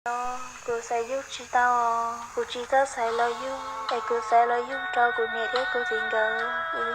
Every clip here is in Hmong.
No kuv xaiv yug tsis tau os, kuv tsis txawj xaiv los yug, es kuv xaiv los yug rau kuv niam thiab kuv txiv nkawd.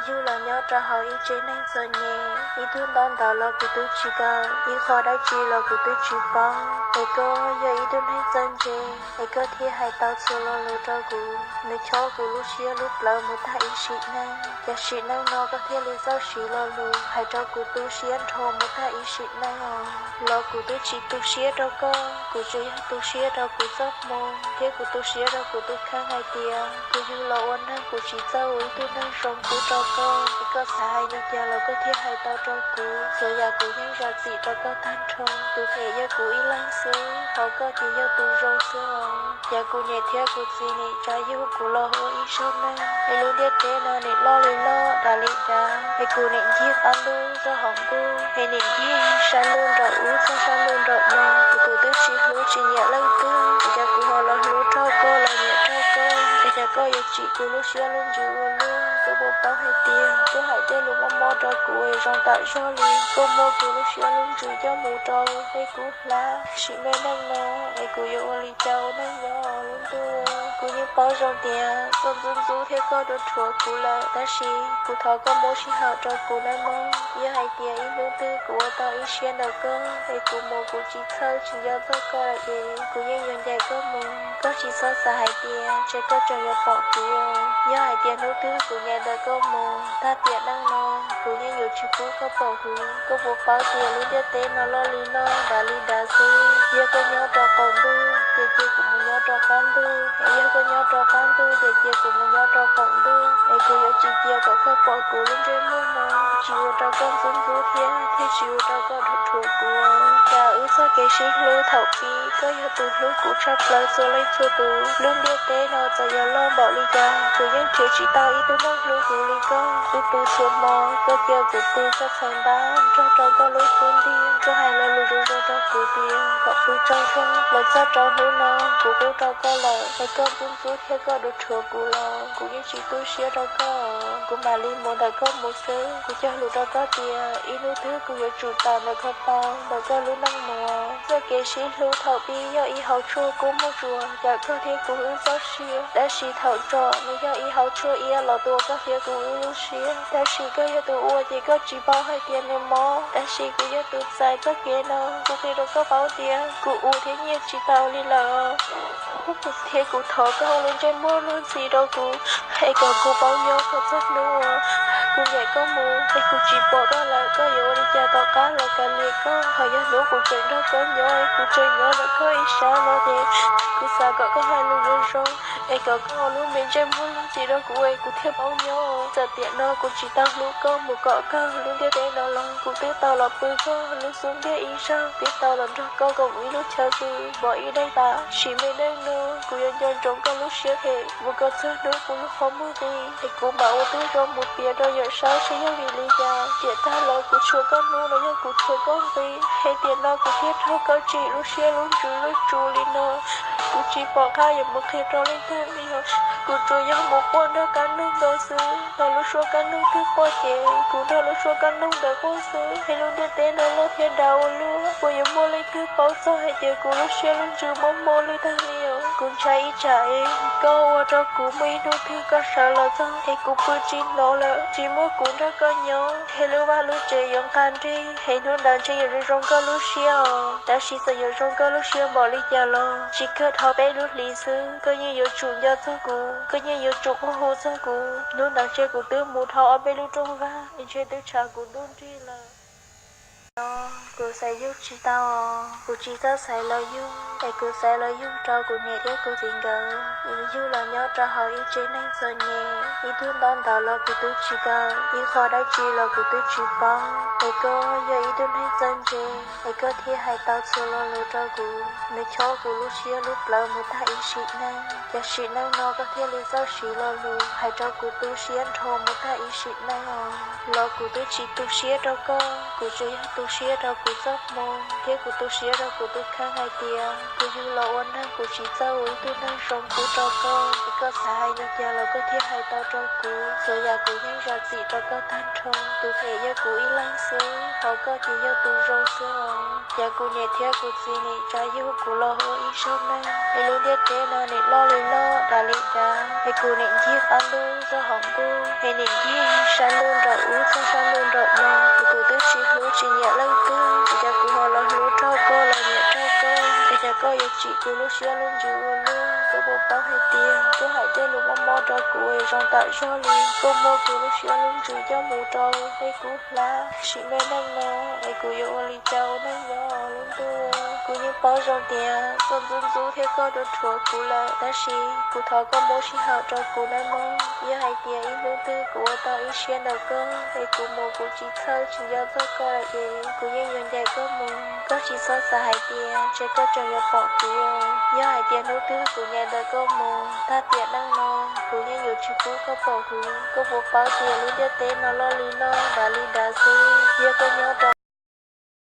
Yug los nyob rau hauv ib tsev neeg txom nyem, ib tug ntaub ntawv los kuv twb tsis kawm, ib qho dab tsi los kuv twb tsis paub. Es koj yog ib tug neeg txawj ntse, es koj thiaj hais tau txhua lo lus rau kuv. Nws chob kuv lub siab lub plawv mus tag ib sim neej. Cov sim neej no koj thiaj li txawj siv lo lus hais rau kuv tu siab nrho mus tag ib sim neej os. Los kuv twb tsis tu siab rau koj, kuv tsuas yog tu siab rau kuv txoj hmoo thiab kuv tu siab rau kuv tus kheej hais tias kuv yug los ua neeg kuv tsis txawj ua ib tug neeg zoo pub rau koj. Es koj xav hais li cas los koj thiaj hais tau rau kuv, txhua yam kuv yeej zam txim rau koj tag nrho. Tus phem yog kuv ib leeg xwb, hos koj ces yog tus zoo xwb os. Ces kuv niam thiab kuv txiv nim tsa yug kuv los ua ib zaug neeg, es lub ntiaj teb no nim loj li loj, dav li dav, es kuv nim ncig qab ntuj txog hauv ntuj, es nim ncig sab ntuj nraum ub txog sab ntuj nraum no, es kuv twb tsis hlub tsis nyiam leej twg, es cas kuv ho los hlub raug koj, los nyiam raug koj, es cas koj yuav tsim kuv lub siab lub ntsws ua luaj? Koj puas paub hais tias koj hais tej lus mob mob rau kuv es zoo tam zog li koj muab kuv lub siab lub ntsws coj mus rau peb kub hlab. Sim neej no es kuv yuav ua li cas ua neej nyob lub ntuj? Kuv yeej paub zoo tias koj ntxub ntxub thiab koj rhuav rhuav kuv lawm, tab sis kuv thov koj muab sij hawm rau kuv nawb mog. Yog hais tias ib hnub twg kuv ua tau ib siab ntawm koj, es kuv mus kuv tsis txhawj tsis nco txog koj lawm ces kuv yeej yuav ncaim koj mus. Koj tsis txhob xav hais tias ntshe koj tseem yuav pom kuv. Yog hais tias hnub twg kuv ncaim ntawm koj mus, tag tiam neej no kuv yeej yuav tsis pub koj pom kuv. Koj puas paub tias lub ntiaj teb no loj li loj, dav li dav xwb. Yog koj nyob rau qaum ntuj ces cia kuv mus nyob rau qab ntuj, es yog koj nyob rau qab ntuj ces cia kuv mus nyob rau qaum ntuj, es kuv yuav tsis cia kom koj pom kuv lub ntsej muag no. Tsis ua rau koj ntxub ntxub thiab thiaj tsis ua rau koj rhuav rhuav kuv. Cas wb txoj kev sib hlub thaum pib koj yog tus hlub kuv tshaj plaws txhua leej txhua tus. Lub ntiaj teb no txawm yuav loj npaum li cas, kuv yeej nrhiav tsis tau ib tug neeg hlub kuv li koj. Wb pw txhua hmo, koj cia kuv pw koj txhais npab nrog rau koj lub xub ntiag. Koj hais lo lus zoo zoo rau kuv tias kom pw tsaug zog. Los txog rau hnub no kuv hlub rau koj lawm, es koj ntxub ntxub thiab koj rhuav rhuav kuv los kuv yeej tsis tu siab rau koj. Kuv mam li mus ntawm koj mus xwb. Kuv cog lus rau koj tias ib hnub twg kuv yuav tsum tawm ntawm koj tau, ntawm koj lub neej mus. Txoj kev sib hlub thaum pib yog ib hauv tshuaj kub muag tsuas cawm koj thiab kuv wb txoj sia, tab sis thaum tso nws yog ib hauv tshuaj iab los tua koj thiab kuv wb lub siab. Tab sis koj yog tus ua ces koj tsis paub hais tias nws mob, tab sis kuv yog tus txais txoj kev no. Kuv qhia rau koj paub tias kuv ua thiab nyiaj tsis tau li lawm, thiab kuv thov koj ua lub ntsej muag luag ntxhi rau kuv, es kom kuv paub nyob kom txog hnub uas kuv ncaim koj mus es kuv tsis pom koj lawm, koj yuav ua li cas tom qab los kav liam koj. Thaum yog hnub kuv tseem nrog koj nyob, kuv tseem nyob ntawm koj ib sab no ces kuv xav kom koj hais lus zoo zoo, es kom koj ua lub me ntsej muag luag ntxhi rau kuv es kuv thiaj paub nyob. Txawm tiam no kuv tsis tau hlub koj mus kom kawg lub ntiaj teb no los kuv twb tau los pw koj lub xub ntiag ib zaug, twb tau los nrog koj koom ib lub chaw xwb, pom ib daim tawv. Sim neej no kuv yuav nco ntsoov koj lub siab phem mus kom txog hnub kuv lub qhov muag nqis, es kuv mam ua tib zoo mus piav rau yawm saub saib yog vim li cas. Tiam tag los kuv tshuav koj hnub los yog kuv tshuav koj nqi, es tiam no kuv thiaj raug koj tsim lub siab lub ntsws lub tsu li no. Kuv tsis pom qab yuav mus qhia rau leej twg li os. Kuv tsuas yog mus quaj nrog kab noog ntawd xwb, thaum lub suab kab noog twg quaj ces kuv nrog lub suab kab noog ntawd quaj xwb. Es lub ntiaj teb no loj thiab dav ua luaj, puas yuav muaj leej twg paub txog hais tias kuv lub siab lub ntsws mob mob li tag li os. Kuv ntshai ib tsam es koj ua rau kuv muaj ib hnub twg koj sawv los txog es kuv pw tsis hnov lawm, tsis muaj kuv nrog koj nyob, es lub vaj lub tsev yuav nqag nrig, es hnub ntawd ntshe yuav zoo zoo koj lub siab os. Tab sis txawm yuav zoo koj lub siab npaum li cas los tsis kawg dhau peb lub hlis xwb, koj yeej yuav tsum nco txog kuv, koj yeej yuav tsum quaj hu txog kuv. Hnub ntawd ntshe kuv twb mus dhau ob peb lub rooj vag, ntshe twb tshav kuv ntuj nrig lawm. No kuv xaiv yug tsis tau os, kuv tsis txawj xaiv los yug, es kuv xaiv los yug rau kuv niam thiab kuv txiv nkawd. Yug los nyob rau hauv ib tsev neeg txom nyem, ib tug ntaub ntawv los kuv twb tsis kawm, ib qho dab tsi los kuv twb tsis paub. Es koj yog ib tug neeg txawj ntse, es koj thiaj hais tau txhua lo lus rau kuv. Nws chob kuv lub siab lub plawv mus tag ib sim neej. Cov sim neej no koj thiaj li txawj siv lo lus hais rau kuv tu siab nrho mus tag ib sim neej os. Los kuv twb tsis tu siab rau koj, kuv tsuas yog tu siab rau kuv txoj hmoo thiab kuv tu siab rau kuv tus kheej hais tias Kuv yug los ua neeg kuv tsis txawj ua ib tug neeg zoo pub rau koj, es koj xav hais li cas los koj thiaj hais tau rau kuv. Txhua yam kuv yeej zam txim rau koj tag nrho. Tus phem yog kuv ib leeg xwb, ho koj ces yog tus zoo xwb os. Cas kuv niam thiab kuv txiv nim tsa yug kuv los ua ib zaug neeg, es lub ntiaj teb no nim loj li loj dav li dav, es kuv nim ncig qab ntuj txog hauv ntuj, es nim ncig sab ntuj nraum ub txog sab ntuj nraum no, es kuv twb tsis hlub tsis nyiam leej twg, es cas kuv ho los hlub raug koj los nyiam raug koj, es cas koj yuav tsim kuv lub siab lub ntsws ua luaj. Koj puas paub hais tias koj hais tej lus mob mob rau kuv es zoo tam zog li. Koj muab kuv lub siab lub ntsws coj mus rau peb kub hlab, sim me neej no es kuv yuav ua li cas ua neej nyob lub ntuj. Kuv yeej paub zoo tias koj ntxub ntxub thiab koj rhuav rhuav kuv lawm, tab sis kuv thov koj muab sij hawm rau kuv nawb mog. Yog hais tias ib hnub twg kuv ua tau ib siab ntawm koj, es kuv mus kuv tsis txhawj tsis nco txog koj lawm ces kuv yeej yuav ncaim koj mus. Koj tsis txhob xav hais tias ntshe koj tseem yuav pom kuv. Yog hais tias hnub twg kuv ncaim ntawm koj mus, tag tiam neej no kuv yeej yuav tsis pub koj pom kuv. Koj puas paub tias lub ntiaj teb no loj li loj dav li dav xwb, yog koj nyob rau